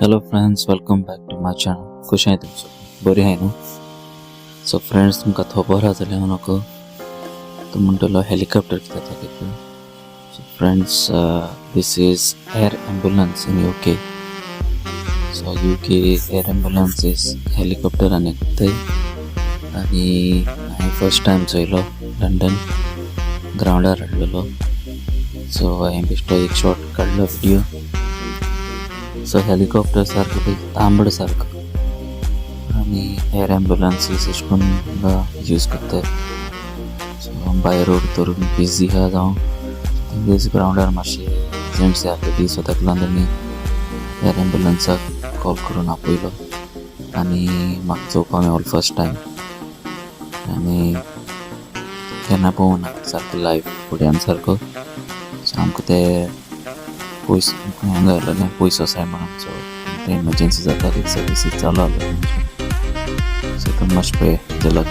Hello friends, welcome back to my channel. कशें आहाय तुमचो? बरी आहाय न्हू? सो फ्रेंड्स, तुमकां खबर आहा जाल्यार हांव नको तूं म्हणटलो हेलिकॉप्टर कित्याक दाखयता. So friends, this is air ambulance in UK. So UK air ambulance is helicopter आनी थंय आनी हांवें फर्स्ट टायम चोयलो, लंडन ग्रावंडार हाडलेलो. सो हांवें बेश्टो एक शॉट काडलो व्हिडियो. सो हेलिकॉप्टर सारको पळय, तांबडो सारको आनी एअर एम्बुलन्सीस अशें करून हांगा यूज करतात. सो बाय रोड तर बिजी आहा जावं तेंगेच ग्रावंडार मातशें एमर्जन्सी आहली, सो ताका लागून तेणी एअर एम्बुलन्साक कॉल करून आपयलो आनी म्हाका चोवपा मेवलो फर्स्ट टायम. आनी केन्ना पळोवना सारको लायव फुड्यान सारको. सो आमकां ते पयस हें जालेलें, पयस वचाय म्हणून. सो ते इमर्जन्सी जाता, सर्विसीस चालू आहले तेंचे. सो तुमी मातशें पळय झलक.